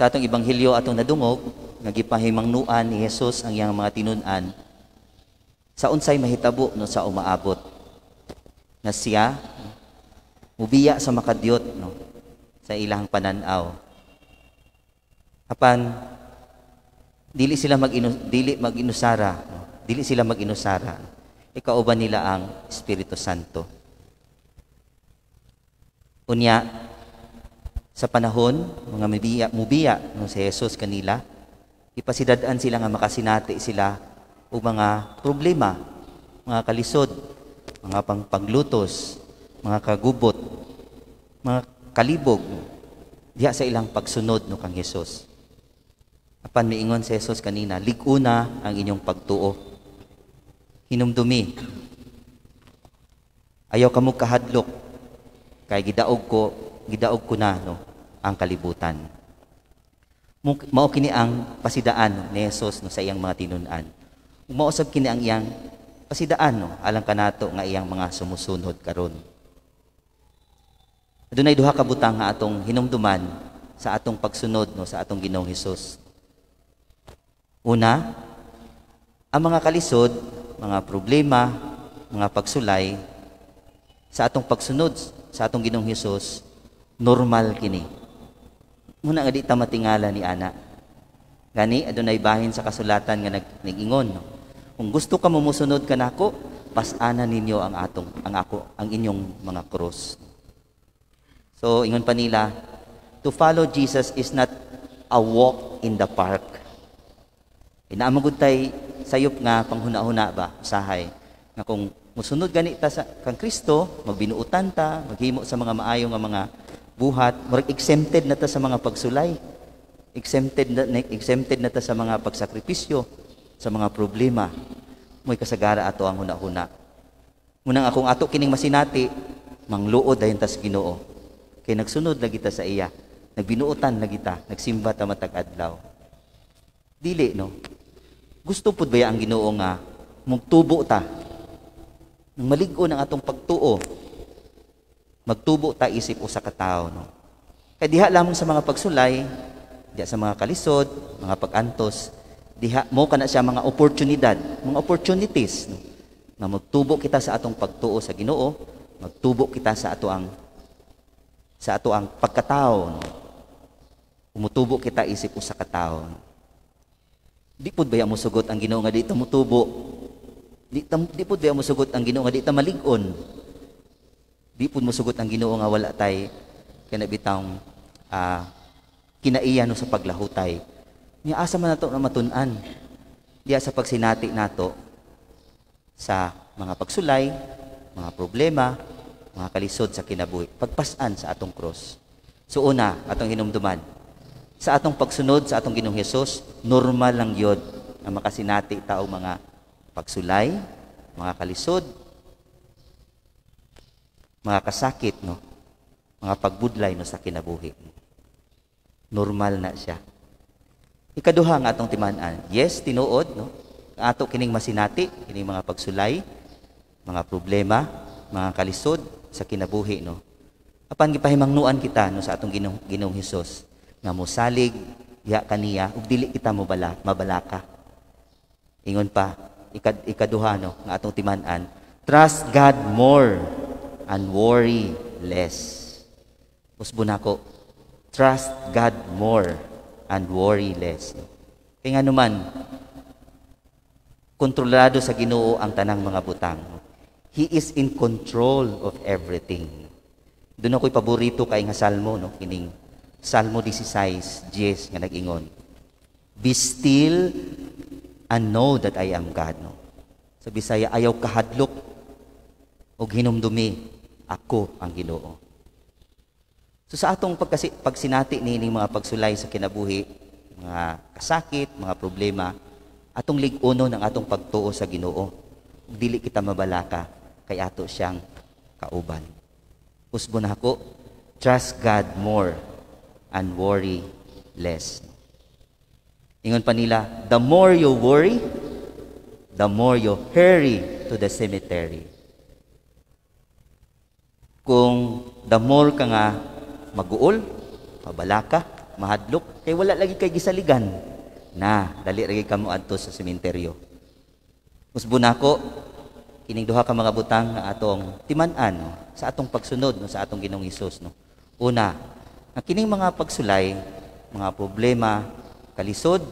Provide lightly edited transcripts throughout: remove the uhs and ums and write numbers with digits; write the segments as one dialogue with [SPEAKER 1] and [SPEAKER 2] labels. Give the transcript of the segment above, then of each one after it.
[SPEAKER 1] Sa atong ebanghelyo, atong nadungog nga gipahimangnuan ni Jesus ang iyang mga tinun-an sa unsay mahitabo, no, sa umaabot nga siya mubiya sa makadiyot, no, sa ilang pananaw. Apan dili mag-inusara, no? Dili sila mag-inusara. Ikauban nila ang Espiritu Santo. Unya sa panahon mga mubiya, no, si Jesus kanila, ipasidad-an sila nga makasinati sila og mga problema, mga kalisod, mga pangpaglutos, mga kagubot, mga kalibog diha sa ilang pagsunod, no, kang Jesus. Apan miingon si Jesus kanina, "Lig-una ang inyong pagtuo. Hinumdumi. Ayaw kamo kahadlok kay gidaog ko na, no, ang kalibutan." Mao kini ang pasidaan ni Jesus, no, sa iyang mga tinun-an. Ug mao sab kini ang iyang pasidaan, no, alang kanato nga iyang mga sumusunod karon. Adunay duha ka butang nga atong hinumduman sa atong pagsunod, no, sa atong Ginoong Hesus. Una, ang mga kalisod, mga problema, mga pagsulay sa atong pagsunod sa atong Ginoong Hesus, normal kini. Muna nga di ta matingala ni ana. Gani adunay bahin sa kasulatan nga nag-ingon, no? "Kung gusto ka mumusunod kanako, pas-ana ninyo ang atong ang ako ang inyong mga krus." So ingon pa nila, to follow Jesus is not a walk in the park. Inaamagod tay sayop nga panghuna-huna ba, usahay nga kung musunod gani ta sa kang Kristo, magbinuutan ta, maghimo sa mga maayo nga mga buhat, murag exempted na ta sa mga pagsulay. Exempted na ta sa mga pagsakripisyo, sa mga problema. Mo'y kasagara ato ang huna-huna. Munang akong ato kining masinati, mangluod dayon tas Ginoo. Kay nagsunod lagi ta sa iya. Nagbinuotan lagi ta, nagsimba ta matag adlaw. Dili, no. Gusto pud baya ang Ginoo nga mugtubo ta? Nang malig-on ang atong pagtuo, magtubo ta isip usa ka tawo, no. Kay diha lamang sa mga pagsulay, diha sa mga kalisod, mga pag-antos, diha mo kana siya mga oportunidad, mga opportunities, no, nga magtubo kita sa atong pagtuo sa Ginoo, magtubo kita sa ato ang pagkatao, no. Umutubo kita isip usa ka tawo. No? Di pud baya mosugot ang Ginoo nga di ta motubo? Di pud baya mosugot ang Ginoo nga di ta malig-on? Di pud mosugot ang Ginoo nga wala tay kana bitawng kinaiya, no, sa paglahutay? Nya asa man nato na matun-an? Diya sa pagsinati nato sa mga pagsulay, mga problema, mga kalisod sa kinabuhi, pagpasan sa atong cross. So una, atong hinumduman, sa atong pagsunod sa atong Ginoong Hesus, normal lang yun ang makasinati ta og mga pagsulay, mga kalisod, mga kasakit, no? Mga pagbudlay, no, sa kinabuhi. Normal na siya. Ikaduha nga atong timan-an, yes, tinuod, no? Ato kining masinati, kining mga pagsulay, mga problema, mga kalisod sa kinabuhi, no? Apan gipahimangnuan kita, no, sa atong Ginoong Hesus nga mosalig diha kaniya ug dili kita mabalaka. Ingon pa, ikaduha, no, nga atong timan-an, trust God more and worry less. Usbo nako, trust God more and worry less. Kaya nga naman, kontrolado sa Ginoo ang tanang mga butang. He is in control of everything. Doon ako'y paborito kay nga salmo, no? Kining Salmo 16:10 nga nag-ingon, "Be still and know that I am God." No? Sa Bisaya, "Ayaw kahadlok og hinumdumi, ako ang Ginoo." So sa atong pagsinati ni mga pagsulay sa kinabuhi, mga kasakit, mga problema, atong lig-uno ng atong pagtuo sa Ginoo. Dili kita mabalaka kay ato siyang kauban. Usbo na ako, trust God more and worry less. Ingon pa nila, the more you worry, the more you hurry to the cemetery. Kung the more ka nga maguol, mabalaka, Mahadlok kay wala lagi kay gisaligan. Na, dali ra ka mo adto sa sementeryo. Usbon nako kining duha ka mga butang nga atong timan-an, no, sa atong pagsunod, no, sa atong Ginoong Hesus, no. Una, nga kining mga pagsulay, mga problema, kalisod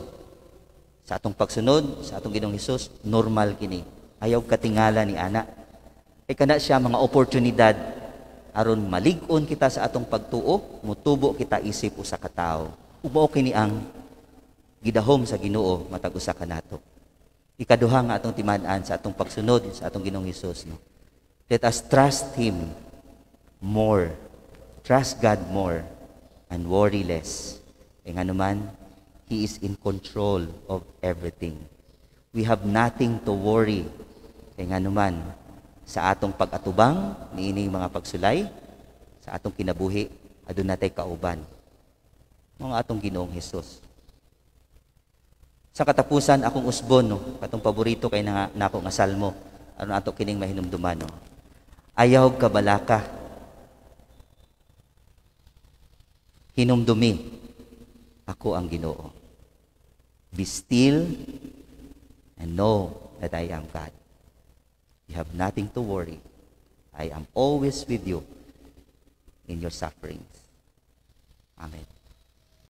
[SPEAKER 1] sa atong pagsunod sa atong Ginoong Hesus, normal kini. Ayaw katingala ni ana. Kay kana siya mga oportunidad aron malig-on kita sa atong pagtuo, mutubo kita isip usa ka tawo. Ug mao kini ang gidahom sa Ginoo matag usa kanato. Ikaduha nga atong timan-an sa atong pagsunod sa atong Ginoong Hesus, no. Let us trust Him more. Trust God more and worry less. E nga naman, He is in control of everything. We have nothing to worry. Kay nga naman, sa atong pag-atubang niining mga pagsulay, sa atong kinabuhi, aduna tay kauban. Mga atong Ginoong Hesus. Sa katapusan, akong usbon, no, katong paborito kay na, nako nga salmo, aron ato kining mahinumduman, no. Ayaw kabalaka. Hinumdumi, ako ang Ginoo. Be still and know that I am God. You have nothing to worry. I am always with you in your sufferings. Amen.